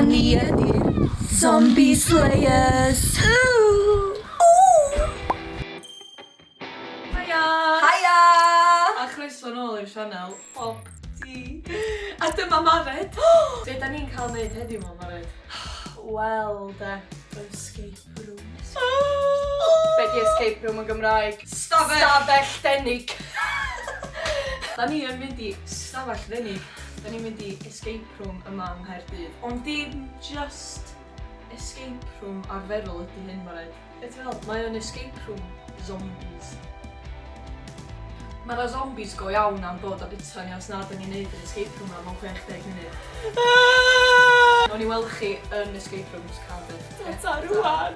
ni ydy'r Zombie Slayers! Haia! Haia! A chroeso nôl i'r sianel Pop Tea. A dyma Mared. Be da ni'n cael neud heddiw ma, Mared? Wel de. Escape room. Be di escape room yn Gymraeg? Stafell! Stafell denig. Da ni yn mynd i stafell ddenig. Da ni'n mynd i escape room yma yng Nghaerdydd. Ond dim just escape room arferol ydy hyn, Mared. Be ti'n feddwl? Mae o'n escape room zombies. Mae 'na zombies go iawn am ddod a bita ni os na 'dan ni'n neud yr escape room 'ma mewn 60 munud. Nawn ni weld chi yn escape rooms Cardiff. Ta-ta rwan!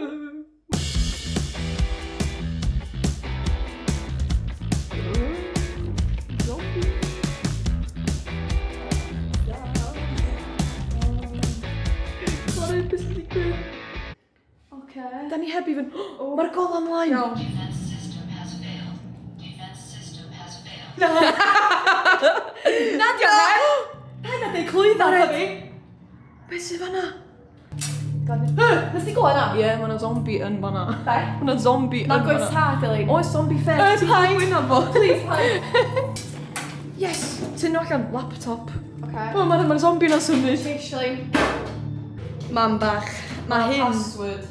Sori, beth sy'n digwydd? Oce. Da ni heb even... Mae'r gola ymlaen! Iawn. Defense system has failed. Defense system has failed. Na di o hen! Paid â deud clwydda wrtha fi! Be sydd fanna? Nes ti glywed na? Ie, mae 'na zombie yn fanna. Be? Mae 'na zombie yn Nag fanna. oes tad, Elin. Oes zombie ffêc. Yy, paid. Ti'n fo. Please, paid. Yes! Tynnu allan laptop. Oce. O, mae'r ma zombie 'na'n symud. Officially. Mam bach. Mae hyn Password.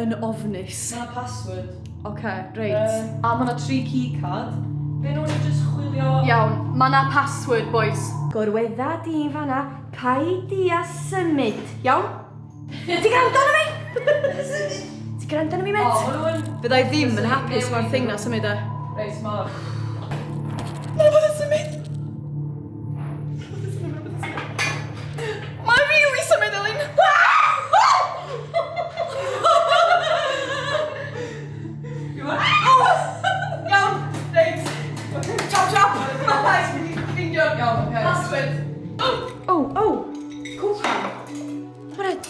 yn ofnus. Mae 'na password. Oce, reit. A mae 'na tri keycard. Be nhw'n just chwilio... Iawn, mae 'na password, boys. Gorwedda di fanna, paid di a symud, iawn? Ti'n gwrando arno fi? Ti'n gwrando arno fi, O, met? ma' nhw yn... Fydda i ddim yn hapus mae'r thing na symud e. Reit, mae'r... Mae'n rhywbeth yn symud! Mae'n rili symud, Elin! Iawn, reit. Chop, chop! Ffeindio, iawn, oce. Password. Oh, oh! Cwpan! Mared,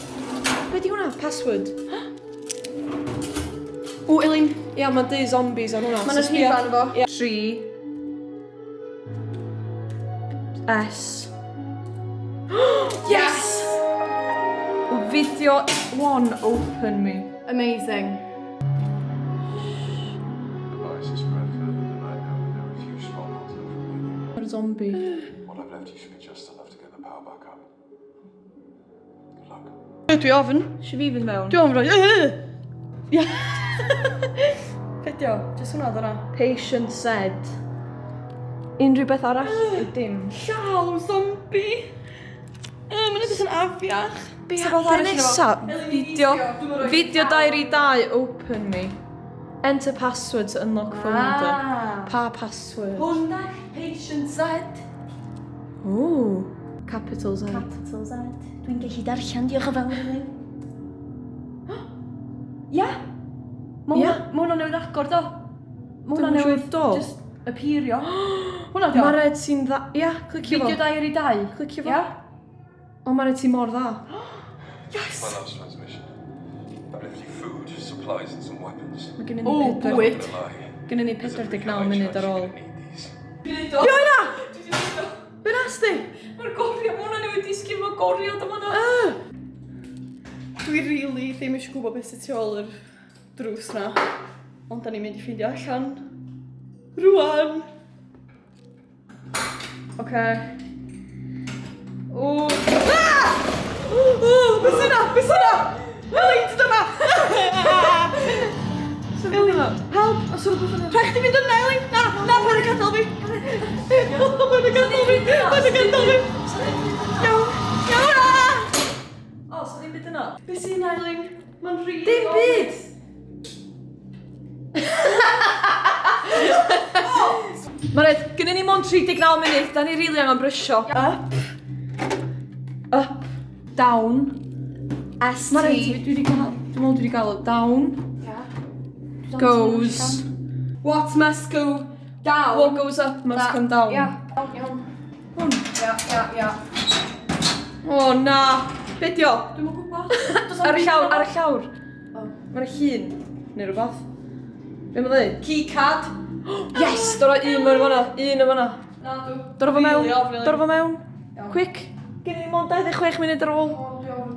be di hwnna? Password? O, Elin, Ia, mae'n deud zombies ar hwnna. Ma' 'na So sbia. rhif arno fo. Ia. 3 S Yes! Video 1 open me. Amazing. The virus has spread further than I know, and there are few strongholds left remaining. Mae'r zombie. What I've left you should be just enough to get the power back up. Good luck. Dwi ofn. Eisiau fi fynd mewn? Dwi ofn roi. Ia. Be' 'di o? Jyst hwnna oedd hwnna. Patient said. Unrhyw beth arall? Dim. Llaw zombie. Mae'n edrych yn afiach. Be nesa? Video. Video diary 2 open me. Enter password to unlock folder. Pa password? Hwn da, patient Z. Ooh. Capital Z. Capital Z. Dwi'n gallu darllen, diolch yn fawr Elin. Ia. Mae Ia. hwnna ma hwnna newydd agor do. Mae hwnna Dwi'm yn siŵr newydd do. just appeario. Hwnna di o. Mared ti'n dda... Ia, clicio fo. Video diary 2. Clicio fo. Ia. O, Mared ti mor dda. Yes. My last transmission. I've left you food, supplies, and some weapons. Mae gennym ni O, pedwar... bwyd. Not gonna lie, Gennym ni there's a pretty 49 high munud chance ar you're ôl. gonna need these. Be o hynna? Be nas di? Mae'r goriad, mae hwnna newydd disgyn, mae'r goriad yma na. Dwi rili ddim eisiau gwybod beth sydd tu ôl yr drws na. Ond da ni'n mynd i ffeindio allan. Rwan! Oce. O! Ah! O, beth sy'n na? Beth sy'n na? Elin, ti'n yma! Elin, help! Os yw'n rhywbeth yna. Rhaid chdi fynd yna, Elin! Na, na, paid â gadael fi! Paid â gadael fi! Paid â gadael fi! Iawn, iawn! ah! O, so ddim byd yna. Be sy'n na, Elin? Mae'n rili... Dim byd! Mared, gynnu ni mond 39 munud, da ni rili angen brysio. Up. Up. Down. S, Mared, T. dwi wedi cael... Dwi'n meddwl dwi wedi gael o down. Goes. What must go down? What goes up must That- come down. Ia. Iawn, iawn. Hwn. Ia, ia, ia. O, na. Be di o? Dwi'm yn gwybod. Ar y llawr, ar y llawr. O. Mae'r llun, neu rhywbeth. Be mae'n dweud? Keycard. Yes! Dora un mewn fan'na, un yn fan'na. Na, dw. Dora fo mewn, Rili ofn, dora fo mewn. Iawn. Quick. Gen i mond 26 munud ar ôl. O, dwi ofn.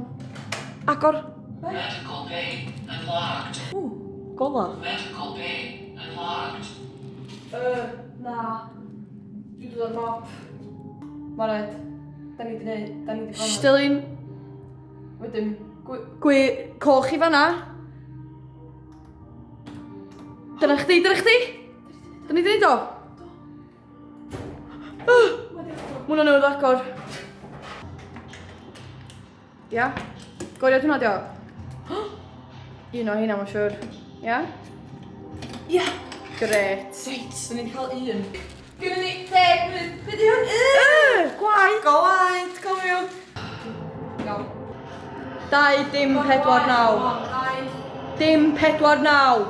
Agor. Medical bay unlocked. Ww, gola. Medical bay unlocked. Na. Dwi'n dod o'r mop. Mared, da ni di neud, da ni di bod. Stilyn, Wedyn, gwy, coch i fanna. Dyna chdi, dyna chdi. Dyna ni di neud o? Mwna newydd agor. Ia? Goriad hwnna dio? Un o heina, mae'n siŵr. Ia? Ia. Gret. Reit, da ni di cael un. Gynnu ni 10 munud. Be di hwn? Gwaith! Gwaith, cofiwch. Iawn. 2, dim 4, 9. 2. Dim 4, 9.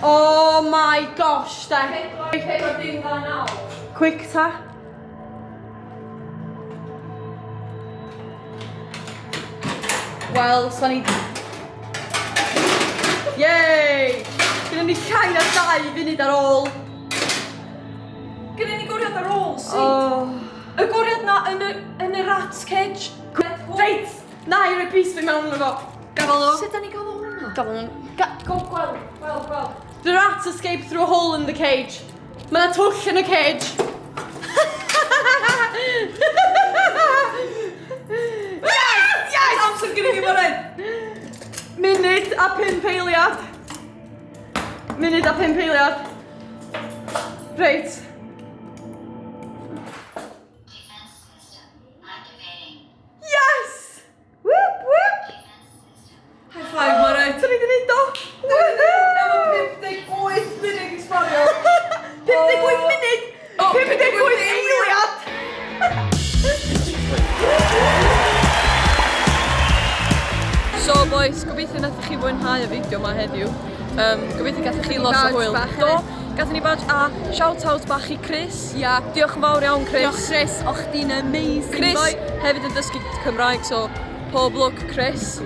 Oh my gosh, de. 4, 4, dim 2, 9. Quick ta. Wel, sa ni... Yay! Gynnu ni llai na 2 funud ar ôl. Gynnu ni goriad ar ôl, sut? Oh. Y goriad na yn y rat's cage. Reit! Na, i roi pys fi mewn yno fo. Gafel o. Sut da ni gael o hwnna? Gafel nhw. Ga Go, gweld, gweld, gweld. The rats escaped through a hole in the cage. Mae yna twll yn y cage. Yes! Yes! Amser gynnu ni fan hyn. Munud a 5 eiliad. Munud a 5 eiliad. Reit. Defense system activating. Yes! Whoop, whoop! Defense system High five, Mared. Dyn ni wedi neud o! Efo 58 munud i sbario. 58 munud! Oh, 58 eiliad! So boys, gobeithio nathoch chi fwynhau y fideo yma heddiw. Gobeithio gathoch chi lot o Badge hwyl. bach Do, hefyd. gathon ni badge a shout out bach i Chris. Ia. Diolch yn fawr iawn, Chris. Diolch Chris, o'ch di'n amazing Chris boy. hefyd yn dysgu Cymraeg, so pob lwc Chris.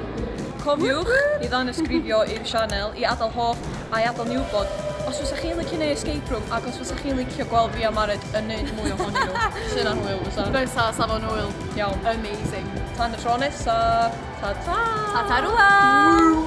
Cofiwch i ddangosgrifio i'r sianel, i adael hoff a i adael ni wybod os fysa chi'n licio neud escape room ac os fysa chi'n licio gweld fi a Mared yn neud mwy ohonyn nhw. Sy'n hwyl fysa. Fysa, sa fo'n hwyl. Iawn. Amazing. Tan y tro nesa. Ta ta! Ta ta rŵan!